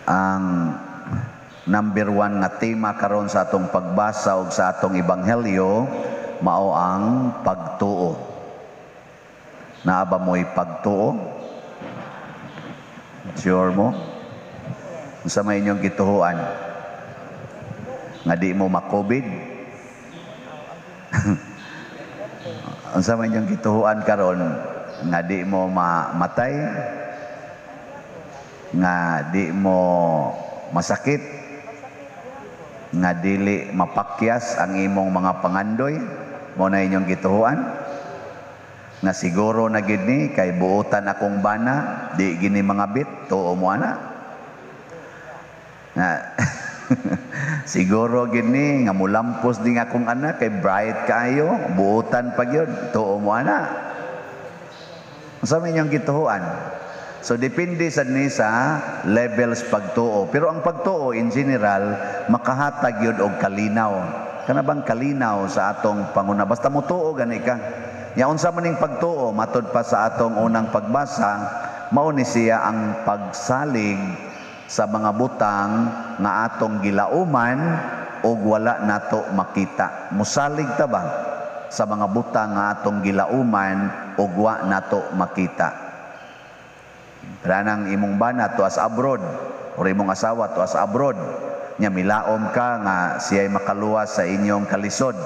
Ang number one nga tema karon sa atong pagbasa og sa atong ebanghelyo mao ang pagtuo. Naa ba mo'y pagtuo? Sure mo? Unsa may inyong gituohan? Nga di mo ma-COVID? Unsa may inyong gituohan karon? Nga di mo mamatay? Nga di mo masakit? Nga dili mapakyas ang imong mga pangandoy? Mao na inyong gituohan? Nga siguro na gid ni kay buotan akong bana, di gini mangabit, tuo mo ana? Nga siguro gid ni nga mulampos din akong anak kay bright kaayo, buotan pa gyud, tuo mo ana? Unsa may inyong gituohan? So depende sad ni sa levels pagtuo. Pero ang pagtuo in general makahatag gyud og kalinaw. Kana bang kalinaw sa atong panguna? Basta motuo gani ka. Nya unsa man ning pagtuo? Matud pa sa atong unang pagbasa, mao ni siya ang pagsalig sa mga butang nga atong gilauman og wala nato makita. Musalig ta ba sa mga butang nga atong gilauman og wa nato makita? Kanang imong bana tuas abroad or imong asawa tuas abroad, nya milaom ka nga siya'y makaluwas sa inyong kalisod.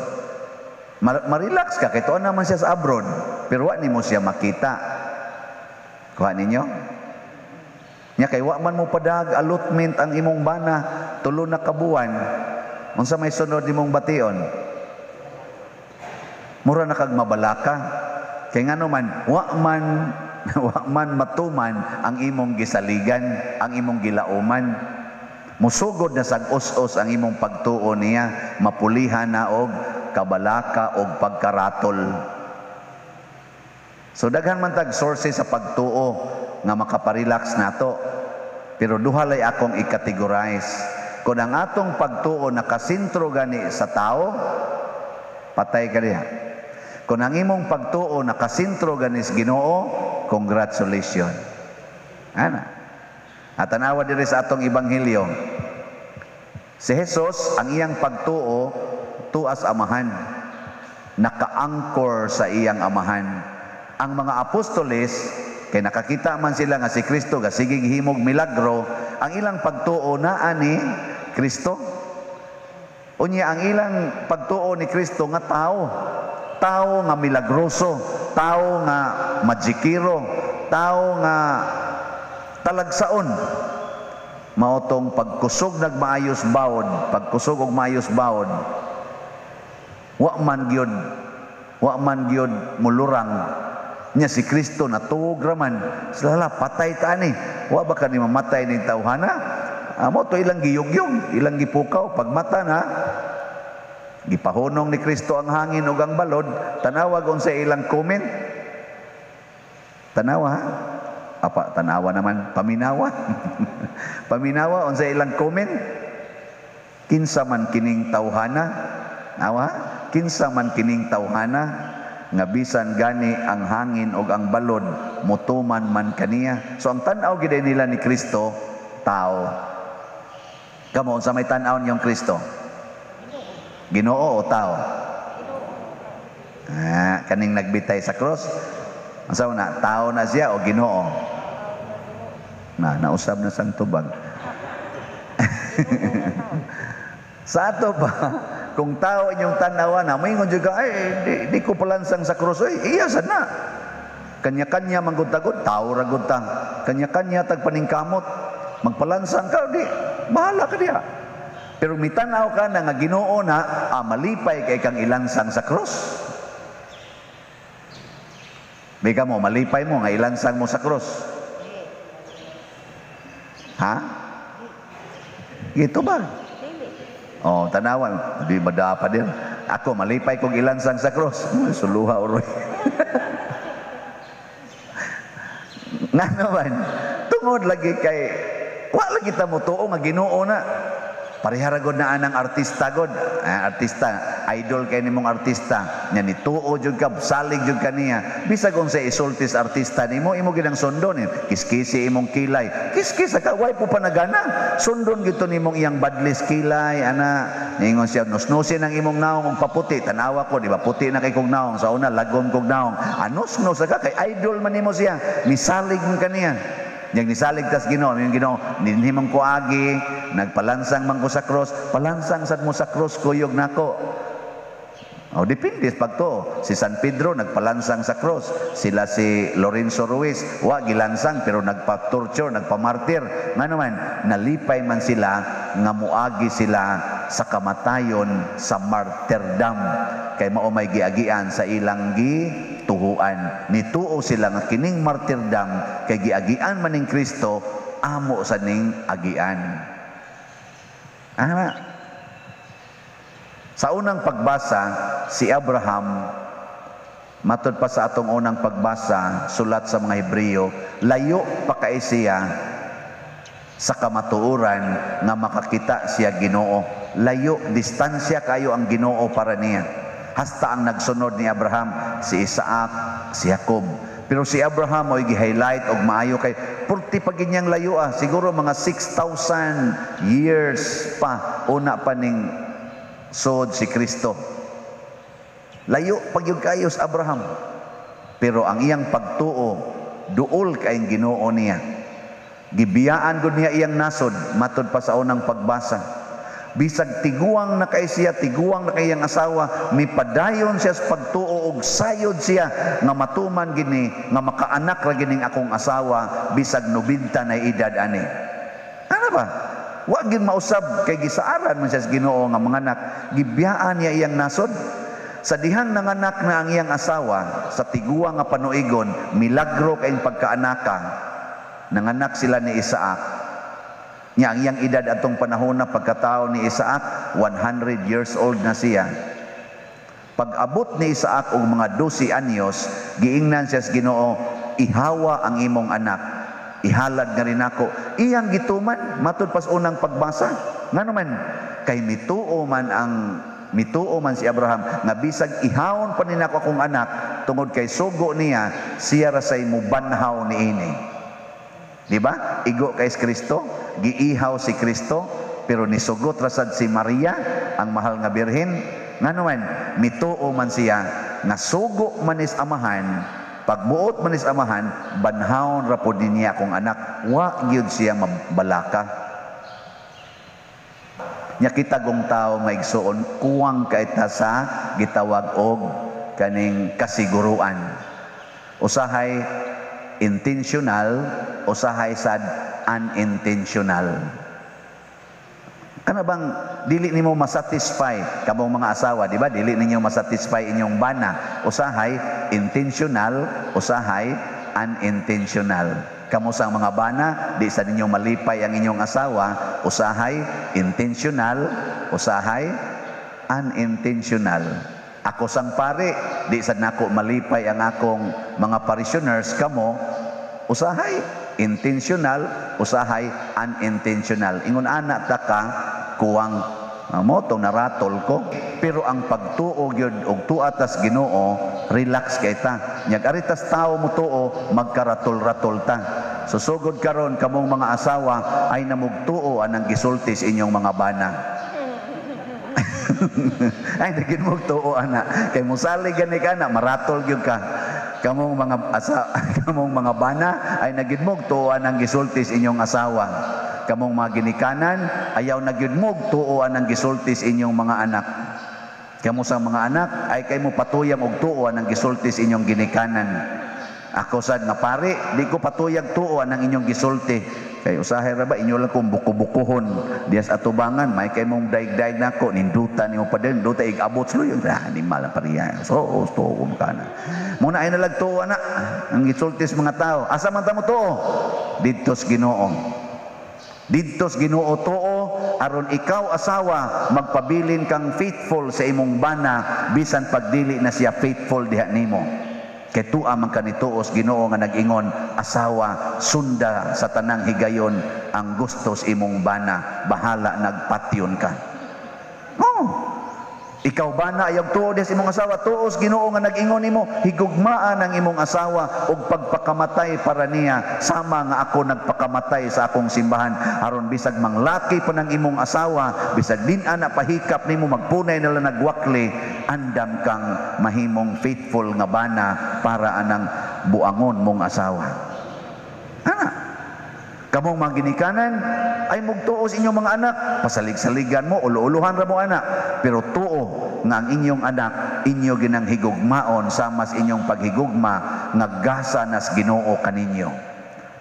Ma-relax ka kay tuon naman siya sa abroad, pero wa nimo siya makita. Kuha ninyo? Nya kay wa man mo padag allotment ang imong bana 3 na ka buwan. Unsa may sunod nimong bation? Mura na kag mabalaka. Kay ngano man wa man matuman ang imong gisaligan, ang imong gilauman. Musugod na sag us-us ang imong pagtuo niya, mapulihan na og kabalaka og pagkaratol. So daghan man tag sources sa pagtuo nga makaparelax nato. Pero duha lay akong i-categorize. Kung ang atong pagtuo nakasentro gani sa tao, patay ka diha. Kung ang imong pagtuo nakasentro gani sa Ginoo, congratulations. Ana. At tanawa diri sa atong ebanghelyo. Si Jesus, ang iyang pagtuo tuas Amahan. Naka-anchor sa iyang Amahan. Ang mga apostoles, kay nakakita man sila nga si Kristo gasigig himog milagro, ang ilang pagtuo naa ni Kristo. Unya ang ilang pagtuo ni Kristo nga tao, tao nga milagroso, tao nga majikiro, tao nga talagsaon. Mao tong pagkusog nagmaayos bawod, pagkusog og maayos bawod, wa man gyud mulurang. Nya si Kristo natuog raman, sila patay ta ani. Wa ba kani mamatay ning tawhana? Amo to ilang giyugyog, ilang gipukaw. Pagmata na gipahunong ni Kristo ang hangin ug ang balod, tanawag unsa ilang comment. Tanawa ha? Apa, tanawa naman, paminawa. Paminawa unsa ilang comment. Kinsa man kining tawhana? Awa, kinsa man kining tawhana nga bisan gani ang hangin og ang balod mutuman man kaniya? So ang tan-aw gid nila ni Kristo, tao. Kamo, unsa may tan-aw niyong Kristo? Ginoo o tao? Ah, kaning nagbitay sa cross. Unsa na, tao na siya o Ginoo? Na nausab na sang tubag. Sa ato ba, kung tao inyong tanawa na, moingon jud ka, ay, di ko palansang sa krus, ay, iya sad na. Kanya-kanya manggod-tagod, tao ra gud ta. Kanya-kanya tagpaningkamot, magpalansang ka, di, bahala ka diha. Pero mitanaw ka na nga Ginoo na, malipay kay kang ilansang sa krus. May ka mo, malipay mo nga ilansang mo sa krus. Ha? Gito ba? Oh, tanawan, di ba dapat din? Ako malipay kong ilansang sa krus. Suluha uroy. Ngano man? Tungod lagi kay wa lagi ta motuo nga Ginoo na. Parehara gud na anang artista god. Ah, artista, idol kay nimong artista. Nya nituo jud ka, salig jud ka niya. Bisag unsa isulti sa artista nimo, imo ginang sundon. Eh. Kiskisi imong kilay. Kiskis ka, way po panagana. Sundon gito nimong iyang badlis kilay, ana. Ningon siya, nusnusin ang imong naong og paputi. Tanawa ko, di ba? Puti na kay kog naong. Sa una, lagom kog naong. Anus-nus ka, kay idol man nimo siya. Misalig man kaniya. Yang nisalig tas Ginoo, yung Ginoo, dinhi man ko agi, nagpalansang man ko sa cross, palansang sad mo sa cross, kuyog nako. O, depende pagtuo. Si San Pedro nagpalansang sa cross, sila si Lorenzo Ruiz, wa gilansang pero nagpa-torture, nagpamartir. Ngano man, nalipay man sila nga muagi sila sa kamatayon, sa martyrdom, kay mao may giagian sa ilang gituhuan. Nituo sila nga kining martyrdom kay giagian man ning Kristo, amo sa ning agian. Ana. Sa unang pagbasa, si Abraham, matod pa sa atong unang pagbasa, sulat sa mga Hebreo, layo pa kay siya sa kamatuoran nga makakita siya Ginoo. Layo, distansya kayo ang Ginoo para niya. Hasta ang nagsunod ni Abraham, si Isaac, si Jacob. Pero si Abraham mo'y gi-highlight og maayo kay purti pa ginyang layo ah, siguro mga 6,000 years pa una pa ning sod si Kristo. Layo pag yung kayo sa Abraham. Pero ang iyang pagtuo, duol kayong Ginoo niya. Gibiyaan gud niya iyang nasod, matod pa sa unang pagbasa. Bisag tiguang na kay siya, tiguang na kay iyang asawa, mipadayon siya sa pagtuo og sayod siya nga matuman gini, nga makaanak ra gining akong asawa bisag 90 na edad ani. Ano ba? Wa gin mausab kay gisaaran man siya sa Ginoo nga manganak. Gibiyaan niya iyang nasod. Sa dihang nanganak na ang iyang asawa sa tiguang nga panuigon, milagro kayong pagkaanaka. Nanganak sila ni Isaac. Nya ang iyang edad atong panahon na pagkatao ni Isaac, 100 years old na siya. Pag-abot ni Isaac og mga 12 anyos, giingnan siya sa Ginoo, "Ihawa ang imong anak. Ihalad nga rin ako." Iyang gituman, matud pas unang pagbasa. Ngano man, kay mituo man si Abraham nga bisag ihawon pa ni nako akong anak, tungod kay sugo niya, siya ra say mubanhaw niini. Di ba? Igo kay Kristo, giihaw si Kristo, pero nisugot ra sad si Maria, ang mahal nga birhen. Ngano man, mituo man siya nga sugo man is amahan, pagbuot man is amahan, banhawon ra pod niya akong anak. Wa gyud siya mabalaka. Nya kita gong tao, mga igsuon, kuwang kay ta sa gitawag og kaning kasiguruan. Usahay intentional, usahay sad unintentional. Kana bang dili nimo masatisfy kamong mga asawa, di ba? Dili ninyo masatisfy inyong bana. Usahay intentional, usahay unintentional. Kamo sa mga bana, di sa ninyo malipay ang inyong asawa, usahay intentional, usahay unintentional. Ako sang pare, di sa nako malipay ang akong mga parishioners, kamo, usahay intentional, usahay unintentional. Ingon ana ta ka kuwang mo tong naratol ko, pero ang pagtuo gyud og tuatas Ginoo, relax kay ta. Nyag aritas tao mo tuo, magkaratol-ratol ta. Susugod karon, kamong mga asawa ay namugtuo anang gisulti sa inyong mga bana. Ay nagin mo tuo ana kay musalig gani ka na maratol gyud ka. Kamong mga bana ay nagid mo tuo ang gisulti sa inyong asawa. Kamong mga ginikanan, ayaw na gyud mo tuo ang gisulti sa inyong mga anak. Kamo sa mga anak ay kay mo patuyang og tuo ang gisulti sa inyong ginikanan. Ako sad nga pare, di ko patuyag tuo ang inyong gisulti. Kay usahay ra ba inyo lang kung buko-bukuhon dias atubangan, may kay mong daig-daig nako, ninduta nimo pa din, duta igabot sa luyo. Ah, di malang pariya. So, tuo ko kana. Muna ay nalag tuo na ang gisulti sa mga tao. Asa man ta mo tuo? Didto sa Ginoo. Didto sa Ginoo tuo aron ikaw asawa magpabilin kang faithful sa imong bana bisan pagdili na siya faithful diha nimo. Kay tua man ka nituos Ginoo nga nag-ingon, "Asawa, sunda sa tanang higayon ang gustos imong bana, bahala nagpatyon ka." Oh. Ikaw bana, ayaw tuo sa imong asawa, tuos Ginoo nga nag-ingon nimo, "Higugmaan ang imong asawa ug pagpakamatay para niya sama nga ako nagpakamatay sa akong simbahan." Aron bisag manglaki pa ng imong asawa, bisag din ana pahikap nimo, magpunay nila nagwakli, andam kang mahimong faithful nga bana para anang buangon mong asawa. Ana, kamong mga ginikanan ay mugtuos inyong mga anak, pasalig-saligan mo, ulo-uluhan ra mo anak, pero tuo nga ang inyong anak inyo ginang higugmaon sama sa inyong paghigugma nga gasa nas Ginoo kaninyo.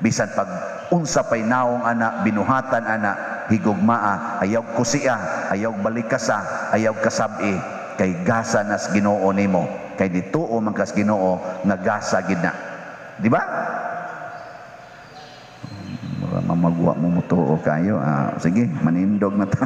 Bisan pag unsa pay naong anak, binuhatan anak, higugmaa, ayaw kusia, ayaw balikasa, ayaw kasabi, kay gasa nas Ginoo nimo, kay dituo man kas Ginoo nga gasa gid na. Di ba? Mura mamagwa mo mutuo kayo. Ah, sige, manindog na ta.